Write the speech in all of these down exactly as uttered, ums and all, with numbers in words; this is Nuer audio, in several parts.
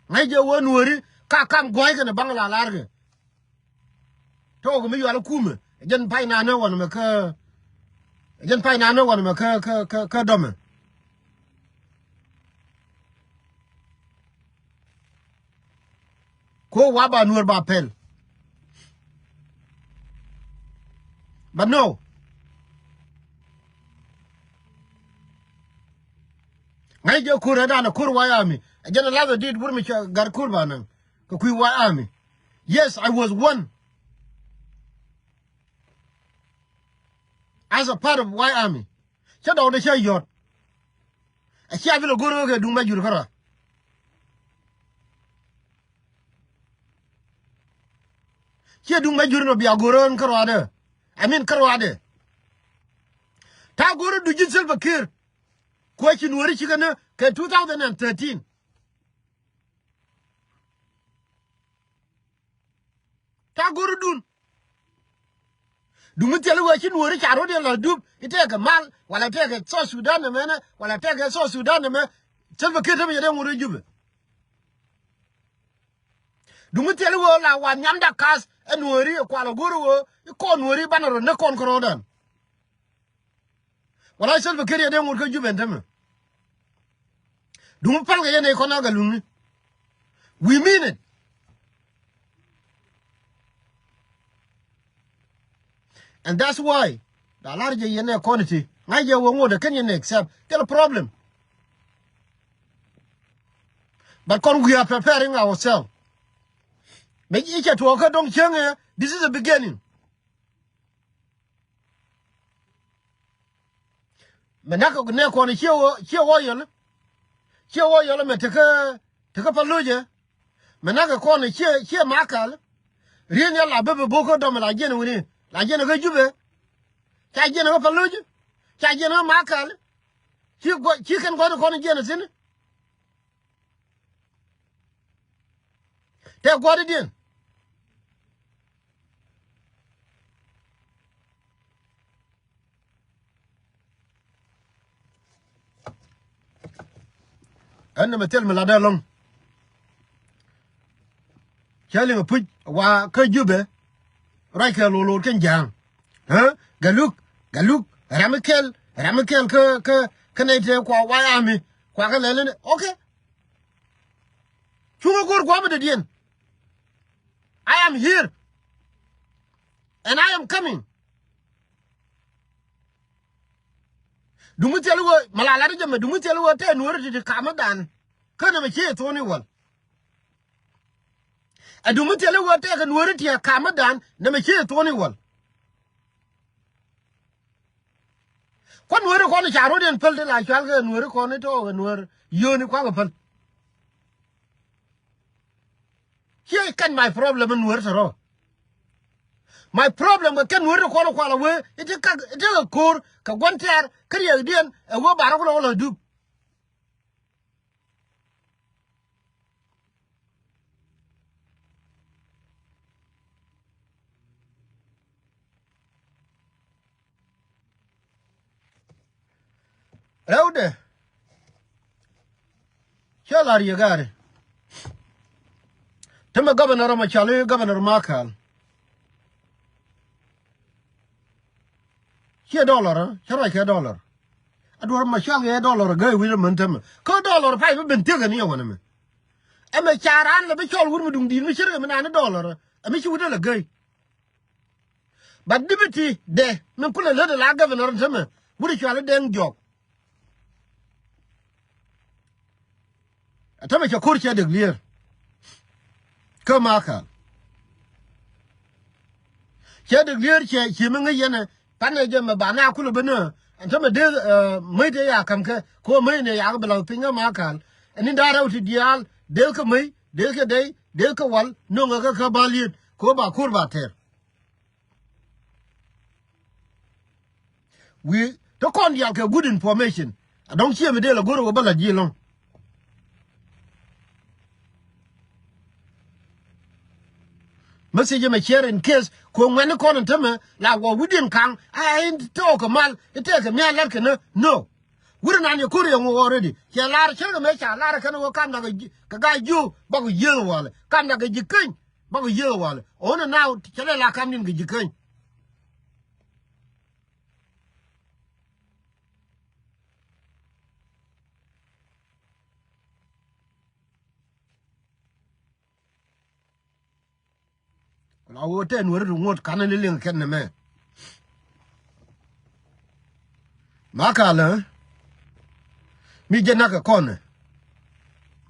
Ŋäc jɛ wä nuɔ̱ɔ̱ri ka kam gua̱a̱c kɛnɛ baŋ la la̱rkɛ. Tɔɔk mi yual kumɛ. Jɛn pay nanɛ wanɛ mɛ kä. Jɛn pay nanɛ wanɛ mɛ kä, kä, kä, kä dɔmɛ. Ko wa ba nuɔr ba pɛl. But no. Ŋäc jɛ kur ɛ danɛ kur wa ya mi. Jɛn a lath ɛ dit wur mi cɛ gar kur ba naŋ. Kɛ kui̱ White Army. Yes, I was one. As a part of White Army. Cä dɔɔk dee cä yɔt. A cia bi lɛ go̱r ɣä kɛ duŋ mɛ jur kärɔa. Ciɛ duŋ mɛ jur nɔ bia go̱r ɣä kärɔa dee. I mean kärɔa dee. Ta go̱r ɣä du ji̱ Salva Kiir. Kuɛ ci nuɔ̱ri cikɛ ni kɛ two thousand and thirteen. Ta go̱r dun. Duŋ mi thil wee ci nuɔ̱ri ca rot yɛ la dup i̱ tɛkɛ mal wala tɛkɛ South Sudan nɛmɛnɛ wala tɛkɛ South Sudan nɛmɛ. Salva Kiir tämɛ yɛ dee ŋot ɛ Jubɛ. Duŋ mi thil wee la wa nhiamda kath ɛ nuɔ̱ri ɛ kual ɛ go̱r wee i̱ kɔn nuɔ̱ri banɛ rot ni kɔn kärɔ̱dan. Wala Salva Kiir yɛ dee ŋot kä Jubɛ ɛn tämɛ. Duŋ päl kɛ yɛn ɛ kɔn a gɛ luŋni. We mean it. And that's why da lar jɛ yɛn ɛ kɔn ti ŋa̱c jɛ wä ŋot ɛ kɛn yɛn ɛ accept kɛn problem. But kɔn we are preparing ourselves. Mɛ i̱ cɛ tuɔɔk kä dɔŋ cieŋ ɛ this is a beginning. Mɛ nak nɛ kɔn ciɛ wä ciɛ wä yɛl. Ciɛ wä yɛl mɛ tekä tekä pa lo̱cɛ. Mɛ nak kɔn ciɛ ciɛ makal. Ri̱n yɛl la bebe bo̱k kä dɔmɛ la jiɛn wini la jiɛn kä Jubɛ. Ca jiɛn kä pa lo̱cɛ. Ca jiɛn kä makal. Ci guɔ ci kɛn guɔ̱n kɔn jiɛn thi̱n. Tɛ guɔ̱didiɛn. Ɛn nɛmɛ thil mi latdɛ ɛlɔ̱ŋ. Cä liŋ a puc wa kä Jubɛ. Ruac kɛ lo̱l lo̱l kɛn ja̱a̱ŋ. Ɛ Galuk, Galuk, ram mi kɛl, ram mi kɛl kä kä kä nɛy tëë kua White Army kua kä lɛl ni. Okay. Cuŋä go̱r gua̱a̱m dee diɛn. I am here. And I am coming. Duŋ mi thil wee mɛ la lat jɛ mɛ duŋ mi thil wee tɛ nuɔ̱ri ti ti kamädan. Kä nɛmɛ ci thoni wäl. Ɛ duŋ mi thil wee tɛ kɛ nuɔ̱ri ti kamädan nɛmɛ ci thoni wäl. Kuan nuɔ̱ri kɔn ca rot in päl ti la cual kɛ nuɔ̱ri kɔn itɔ kɛ nuɔ̱ri yio̱o̱ni kuakɛ päl. Ciɛ kɛn my problem in nuɔ̱ri tɔrɔ. My problem kɛ kɛn nuɔ̱ri kɔn kual a wee iti kak iti kɛ ko̱r kɛ gua̱n tɛɛr kä riɛkdiɛn ɛ wee barä kulɛ wä lɔ dup. Rɛwdɛ. Cä la riek gari. Tämɛ governor mɛ cɔl i̱ governor Makal. Ciɛ dollar, cä ruac kɛ dollar. A duɔr ma cɔal kɛ dollar gäi wi̱c män tämɛ. Kä dollar pay bi ben thiek kɛ ni yɛ wänɛ mɛ. Ɛmɛ ca raan lɛ bi cɔl wut mi duŋ di̱i̱t mi ce̱tkɛ mi naan i̱ dollar. Ɛmɛ ci wut dee lɛ gäi. But dipiti dɛ min kulɛ lät ala governor tämɛ wut i̱ cɔal i̱ Dɛŋ Jɔk. Ɛ tämɛ cɛ ko̱r cɛ dek lier. Kä Makal. Cɛ dek lier cɛ ci mi ŋäc yɛn ɛ panɛ jɛ mɛ ba na kulɛ ben ɛ. Ɛn tämɛ dee mäc tɛ ya ka̱m kɛ ko mäc nɛ yak bi la̱th piny kä Makal. Ɛn in da̱rɛ wä ti diaal dee kä mäc dee kä dee dee kä wal no̱ŋɛ kä kä ba liet ko ba ko̱r ba tɛr. Wi̱i̱ te kɔn diaal kɛ good information. A dɔ̱ŋ ciɛ mi dee la go̱r wä bä la ji̱ lɔ̱ŋ. Message mɛ share in case ko ŋuɛ̈ni kɔn in tämɛ la wä wi̱diɛn kaŋ a in tɔɔk kɛ mal in tɛɛk kɛ mia̱a̱ la̱t kɛ nä no. Wut nan yɛ ko̱r yɛ ŋu already. Cɛ lar cärkɛ mëë ca lar kɛn ɣöö kamda kɛ ji̱, kɛ ga̱a̱c jiök bakɔ yiëëth walɛ. Kamda kɛ ji̱ keny bakɔ yiëëth walɛ. Ɣän ɛ now cɛ lɛ la kamdiɛn kɛ ji̱ keny. Ku la wä tɛn wä ri ŋuɔ̱t kanɛ ni liŋ kɛn nɛ mɛ. Ma kalä mi jɛ nak kɛ kɔn.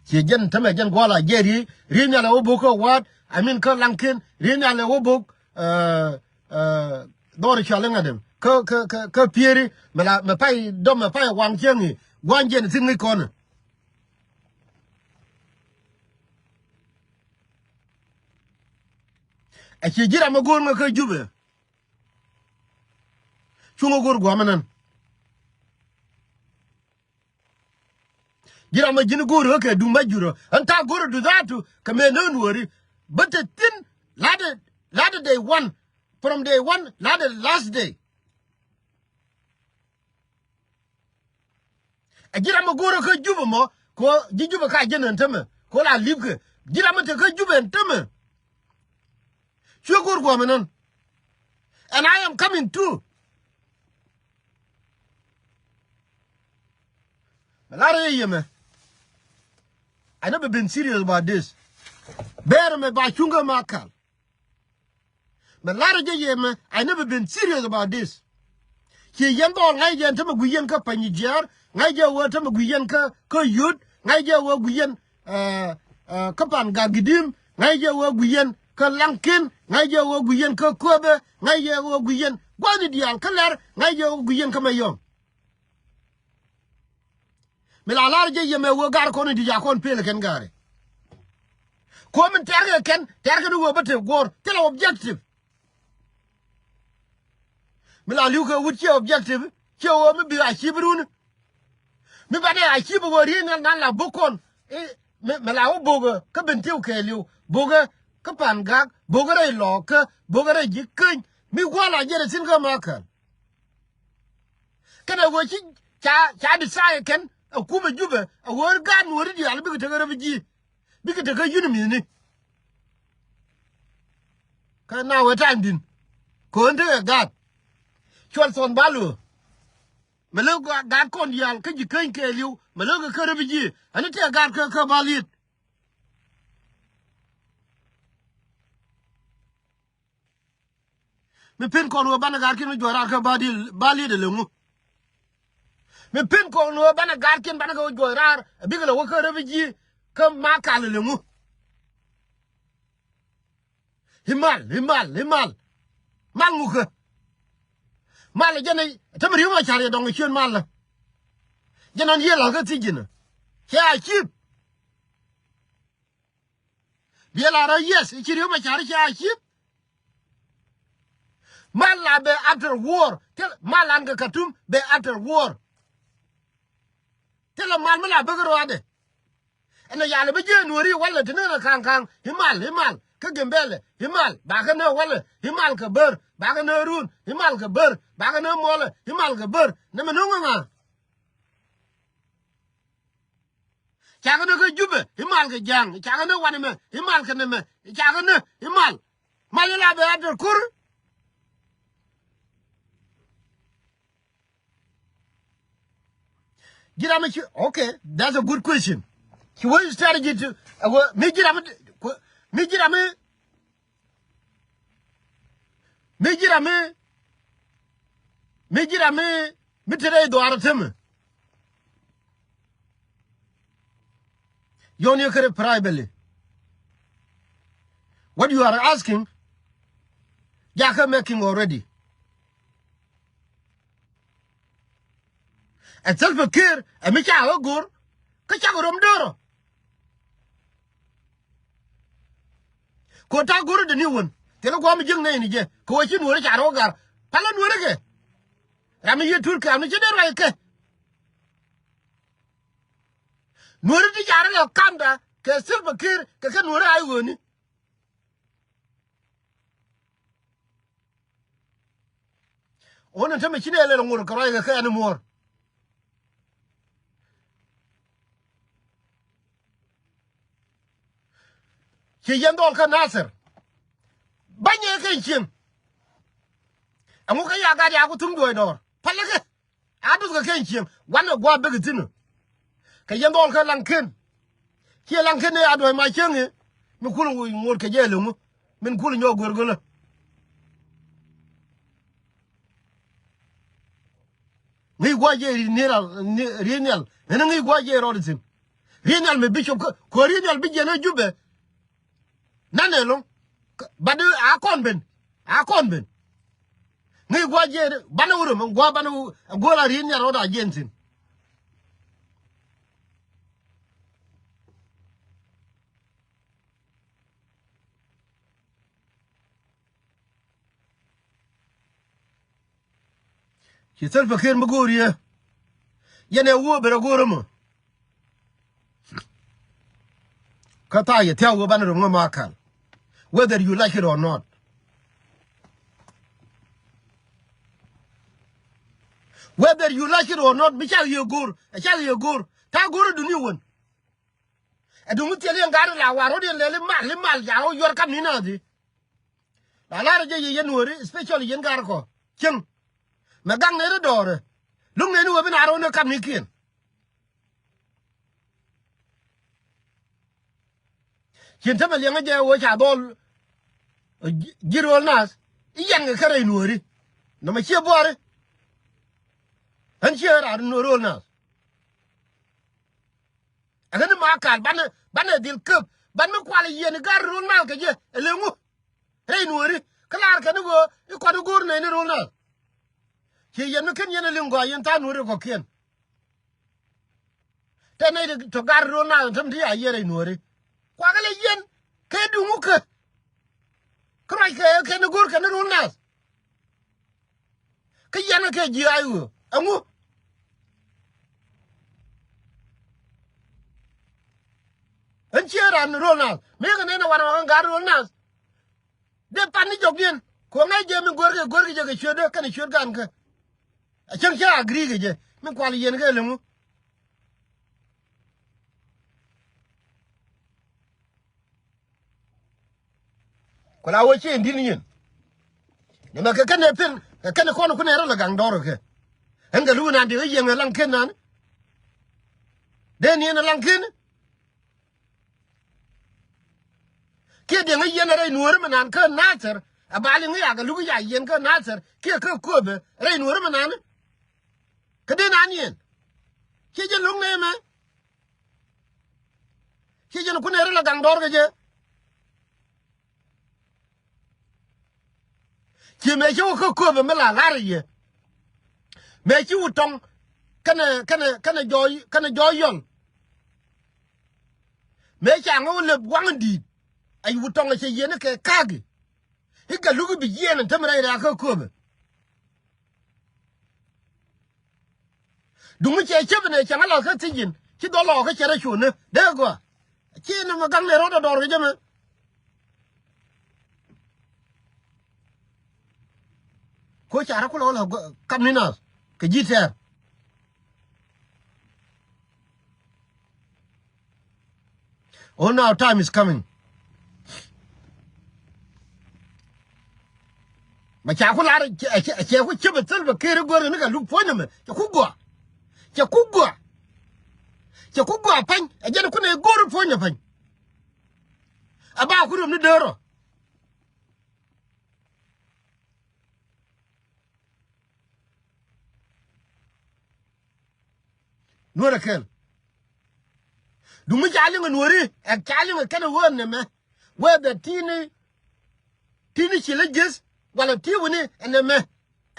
Ci jɛn tämɛ jɛn guala jɛ ri ri nhial ɛ wä bok kä wat. I mean kä laŋ ken ri nhial ɛ wä bok. Dhɔr cual iŋa dem kä kä kä kä pieri mɛ la mɛ pay dɔm mɛ pay waŋ cieŋ i gua̱n jɛn thi̱n ŋi̱c kɔn. A ci ji̱ ram mi go̱o̱r ŋä kä Jubɛ. Cuŋä go̱o̱r gua̱a̱m ɛnɛn. Ji̱ ram mi ji̱n go̱o̱r ɣä kɛ duŋ ma jurä ɛn ta̱a̱ go̱o̱r ɛ du dhaatu kɛ mëë nä nuɔ̱ɔ̱ri. Bä te thi̱n la̱tdɛ la̱tdɛ day one. From day one la̱tdɛ last day. Ɛ ji̱ ram mi go̱o̱rä kä Jubɛ mɔ kɛ ɣöö ji̱ Jubɛ ka ji̱n ɛn tämɛ kɛ ɣöö la li̱pkɛ. Ji̱ ram mi te kä Jubɛ ɛn tämɛ. Cuɛ go̱o̱r guɔ̱m ɛnɛn. And I am coming too. Mɛ lar yɛ yɛmɛ. I never been serious about this. Bɛɛr mɛ ba cuŋ kä ma kal. Mɛ lar jɛ yɛ mɛ, I never been serious about this. Ci yɛn dhɔl ŋa̱c jɛ ɛn tämɛ gui̱c yɛn kä Panyijiar, ŋa̱c jɛ wee tämɛ gui̱c yɛn kä kä Yut, ŋa̱c jɛ wee gui̱c yɛn kä Pan Gagidim, ŋa̱c jɛ wee gui̱c yɛn kä Laŋkin, ŋa̱c jɛ wee gui̱c yɛn kä Köpɛ, ŋa̱c jɛ wee gui̱c yɛn gua̱ni diaal kä Lɛr, ŋa̱c jɛ wee gui̱c yɛn kä Mayɔm. Mi la lar jɛ yɛmɛ wee gar kɔn in ti ca kɔn pel kɛn gari. Kuɔ min tɛrkɛ kɛn tɛrkɛ ni wee bä te guɔr thilɛ objective. Mi la li̱w kɛ wut ciɛ objective ciɛ wee mi bi a cip run. Mi banɛ a cip wee riey nan nan la buk kɔn. Mi la wä bok kä ben tiw kɛ li̱w bok kä Pan Gak bok rɛy lɔɔk kä bok rɛy ji̱ keny mi wä la jɛ rɛ thin kä ma kän. Kɛnɛ ɣöö ci ca ca decide kɛn a kumɛ Jubɛ a ɣöö gaat nuɔ̱ɔ̱ri diaal bikɛ tekɛ refugee bikɛ tekɛ yuni mi̱thni. Kä na wee time din kɛ ɣöö tekɛ gaat cuɔl thɔn bal ɣöö mɛ lek gaat kɔn diaal kä ji̱ keny kɛɛliw mɛ lek kɛ refugee ani tekɛ gaat kä kä bal yit. Mi pen kɔn wee banɛ gat kin mi juɔc raar kä ba liet ɛ leŋu. Mi pen kɔn wee banɛ gat kin banɛ kɛ wee juɔc raar ɛ bikɛ lɛ wee kä refugee kä ma kal ɛ leŋu. Imal imal imal. Mal ŋukä. Mal ɛ jɛn ɛ tämɛ ri̱w ma car yɛ dɔŋ ɛ ciön mal ɛ. Jɛn ɔn yiëë la̱th kä thiec ji̱n ɛ cɛ a cip. Biɛ la rɔ yes i̱ ci Riek Machar i̱ ci a cip. Mal la bɛ after war thil mal an kɛ Khartoum bɛ after war. Thilɛ mal mi la bek rɔɔdɛ. Ɛn ɛ yal ɛ bi jiɛ nuɔri walɛ ti ni rɛ kaŋ kaŋ i̱ mal i̱ mal kä Gambɛlɛ i̱ mal bakɛ ni walɛ i̱ mal kɛ bär bakɛ ni run i̱ mal kɛ bär bakɛ ni muɔlɛ i̱ mal kɛ bär ni mi nuŋ ŋa̱. Cakɛ ni kä Jubɛ i̱ mal kɛ ja̱a̱ŋ cakɛ ni wanɛ mɛ i̱ mal kɛ ni mɛ cakɛ ni i̱ mal. Mal i̱ la bɛ a dɔr kur. Ji̱ ram mi ci okay, that's a good question. Ci wee strategy ti mi ji̱ ram mi mi ji̱ ram mi Mi ji̱ ram mi mi ji̱ ram mi mi te rɛy dhuaar tämɛ. Yɔn yɛ kärɛ privately. What you are asking jakä making already. Ɛ Salva Kiir ɛ mi ca ɣä go̱r kä cak rom döörɔ. Kɛ ɣöö ta̱a̱ go̱rä deni wän thilɛ gua̱a̱m jiäk nɛy ni jɛ kɛ ɣöö ci nuɔ̱ɔ̱ri ca rɔ̱ gar. Palä nuɔ̱ɔ̱ri kɛ ram mi yiëë tuur kɛ ram ni ci dee ruac kɛ. Nuɔ̱ɔ̱ri ti ca rɔ̱ lɛ kamda kɛ Salva Kiir kɛ kɛ nuɔ̱ɔ̱ri a i̱ ɣööni. Ɣän ɛn tämɛ ci nɛ lɛl ŋot kɛ ruac kɛ kɛ ɛn muɔ̱ɔ̱r. Ci yɛn dhɔl kä Nathir. Bäny ɛ keny cieŋ. Ɛŋu kä ya gat ya ku thuŋ duɔ̱ɔ̱c dɔɔr. Pälɛ kɛ. A duth kɛ keny cieŋ. Wanɛ gua̱a̱p bek thi̱n ɔ. Kɛ yɛn dhɔl kä Laŋken. Ciɛ Laŋken ni a duɔ̱ɔ̱c ma cieŋ i̱. Mi kul ŋot kɛ jɛ leŋu. Min kul nyɔk go̱r go̱lä. Ŋi̱i̱c gua̱c jɛ ri̱n nhial, ri̱n nhial. Ɣän ŋi̱i̱c gua̱c jɛ rɔɔd thi̱n. Ri̱n nhial mi bishop kä, kɔ ri̱n nhial bi jiɛn ɛ Jubɛ. Nanɛ lo̱ŋ. But a kɔn ben. A kɔn ben. Ŋi̱i̱c gua̱c jɛ, banɛ wurɛ mɛ, gua̱c banɛ wurɛ, gua̱c la ri̱n nhial rɔɔd a jiɛn thi̱n. Ci Salva Kiir mi go̱o̱r yɛ. Yɛn ɛ wuɔ ben a go̱o̱r ɛmɔ. Kä thaak yɛ thia̱k wee banɛ rom ŋä Makal. Whether you like it or not. Whether you like it or not, mi cak yɛ go̱o̱r, ɛ cak yɛ go̱o̱r. Ta̱a̱ go̱o̱r ɛ duni wän. Ɛ duŋ mi thil yɛn ga̱r la war rot yɛn lɛl i̱ mal, i̱ mal, ca rɔ yuɔr kam ni naath i̱. La lar jɛ yɛ yɛn wääri, especially yɛn ga̱r kɔ cieŋ. Mɛ gaŋ nɛy ti dɔɔrɛ. Luŋ nɛy ni wee bi na rɔ ni kam ni kiɛn. Cin tämɛ liɛŋä jɛ wee ca dhɔl. Ji̱, ji̱ ro̱l naath i̱ yɛn kɛ kɛ rɛy nuɔ̱ɔ̱ri. Nɔmɔ ciɛ buɔ̱ɔ̱ri. Ɣän ciɛ raan nuɔ̱ɔ̱ri ro̱l naath. Ɛ ɣän i̱ Makal banɛ, banɛ dhil käp, ban mi kual i̱ yɛn i̱ ga̱r ro̱l naath kɛ jɛ ɛ leŋu. Rɛy nuɔ̱ɔ̱ri kä laar kɛn i̱ ɣöö i̱ kɔn i̱ go̱o̱r nɛy ni ro̱l naath. Ciɛ yɛn mi ken yɛn ɛ liŋ gɔaa yɛn tha̱a̱ŋ nuɔ̱ɔ̱ri kɔ̱kiɛn. Tɛ nɛy ti tɔ ga̱r ro̱l naath ɛn täm ti a yiɛn rɛy nuɔ̱ɔ̱ri. Kuakä lɛ yiɛn kɛ duŋ wä kä. Kä ruac kɛ kɛn i̱ go̱o̱r kɛn i̱ ro̱l naath. Kä yiɛn kɛ ji̱ a i̱ ɣöö ɛŋu. Ɣän ciɛ raan ro̱l naath mëë kɛ nɛn ɛ wanɛ wanɛ ga̱r ro̱l naath. Dee pan ni jɔkdiɛn kɛ ɣöö ŋäc jɛ mi go̱o̱rkɛ, go̱o̱rkɛ jɛ kɛ ciötdä kɛnɛ ciöt ga̱a̱nkä. A cäŋ cä agree kɛ jɛ mi kual yiɛn kɛ leŋu. Ku la wä ciɛ in di̱t ni nyin. Nɛmɛ kɛ kɛn ɛ pin kɛ kɛn ɛ kɔn kunɛ rɔ lɛ gaŋ dɔɔr kɛ. Ɛn kɛ luk nan ti ɣä yiɛŋ ɛ Laŋken nan. Dee ni ɛn ɛ Laŋken. Kiɛ diɛŋ ɛ yiɛn ɛ rɛy nuɔ̱ɔ̱ri mi nan kä Nathir. Ɛ bal iŋ i̱ yakɛ luk i̱ ya yiɛn kä Nathir kiɛ kä Kööbɛ rɛy nuɔ̱ɔ̱ri mi nan. Kä dee nan yɛn. Ciɛ jɛ lo̱ŋ nɛmɛ. Ciɛ jɛn kunɛ rɔ lɛ gaŋ dɔɔr kɛ jɛ. Ciɛ mëë ci wä kä Kööbɛ mi la la̱r yɛ. Mëë ci wä tɔŋ kɛnɛ, kɛnɛ, kɛnɛ jɔɔy, kɛnɛ jɔɔy yɔl. Mëë ca ŋä wä lep waŋ di̱i̱t. Ay wä tɔŋ a cɛ yiɛn kɛ ka̱a̱ki. I̱ kɛ luk i̱ bi yiɛn ɛn täm rɛy rɛ̈ɛ̈k kä Kööbɛ. Duŋ mi cɛ cäp inɛ cäŋ a lɔth kä thiec in ci dhɔl lɔɔk kä cɛ rɔ cuɔ̱n ni dee gɔaa. Ci ni mɛ gaŋ ni rɔ̱t ɛ dɔɔr kɛ jɛ mɛ. Ko ca rɔ kulɛ wä lɔ kam ni naath kɛ ji̱ tɛɛr. Oh, now time is coming. Ma ca ku lar cɛ, cɛ, cɛ ku cä bɛ thil bɛ ker i̱ go̱r ni kɛ luk puɔ̱ny ɛmɛ. Cɛ ku gɔaa. Cɛ ku gɔaa. Cɛ ku gɔaa pany. Ɛ jɛn ku nɛ go̱r puɔ̱ny ɛ pany. A ba ku rom ni dee rɔ. Nuɔ̱rɛ kɛl. Duŋ mi ca liŋ ɛ nuɔ̱ri ɛ ca liŋ ɛ kɛn ɛ ɣöö ɛn nɛmɛ. Whether ti̱i̱ni, ti̱i̱ni ci lä jiäth walɛ ti̱i̱ wuni ɛn nɛmɛ.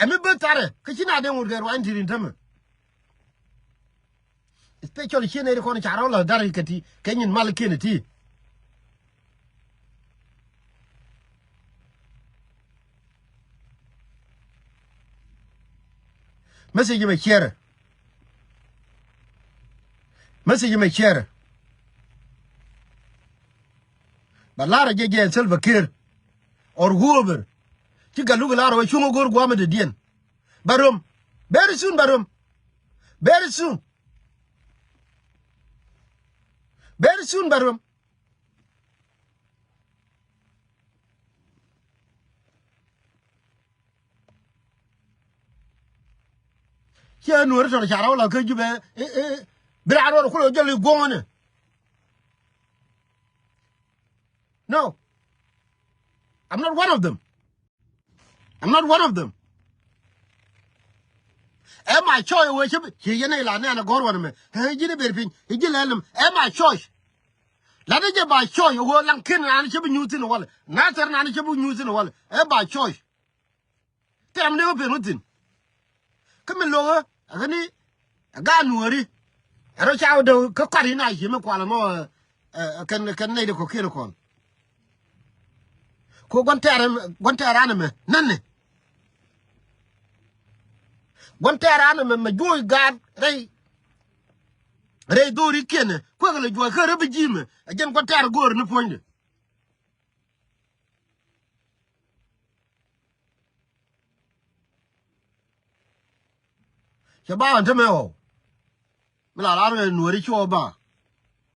Ɛ mi bä tharɛ kä ci na dee ŋut kɛ ruany ti̱i̱ rin tämɛ. Especially ciɛ nɛy ti kɔn ca rɔ la dar kɛ ti kɛ nyin mal kiɛn ti. Message mɛ share. Message mɛ share. Ba lar jɛ jɛ Salva Kiir or whoever. Ci Galuk lar wä cuŋ go̱r guam dee diɛn. Ba rom. Very soon ba rom. Very soon. Very soon ba rom. Ciɛ Nuääri tɔ̱ ca rɔw la kä Jubɛ, ɛ, ɛ, bi raan rɔ kulɛ jɔl i̱ guɔ̱ɔ̱nɛ. No. I'm not one of them. I'm not one of them. Ɛ ma choice wee cä bi ci yɛn ila nɛn a gɔr wanɛ mɛ. Ɛ ji̱n i̱ ber piny i̱ ji̱ lɛl ni mɛ. Ɛ ma choice. Lat i̱ jɛ ba choice wee laŋ ken naan cä bi nyuuth thi̱n walɛ. Nathɛr naan cä bi nyuuth thi̱n walɛ. Ɛ ba choice. Tɛm ni wä pen wä thi̱n. Kä mi lo̱k ɛ kä ni ɛ gaat Nuääri. Ɛ rɔ ca wä dee kä kɔat in a ci mi kual ɛmɔ, ɛ, ɛ, kɛn, kɛn nɛy di kɔ̱kiɛn kɔn. Ku gua̱n tɛɛr, gua̱n tɛɛr an ɛmɛ nɛnɛ. Gua̱n tɛɛr an ɛmɛ mɛ juɔc gaat rɛy, rɛy dho̱rikiɛn ɛ kuek lɛ juɔc kä rɛ bi ji̱ mɛ ɛ jɛn gua̱n tɛɛr go̱o̱r ni puɔ̱nydɛ. Cɛ ba ɣän tämɛ ɣɔw. Mi la lar ɣän Nuääri cuɔ ba.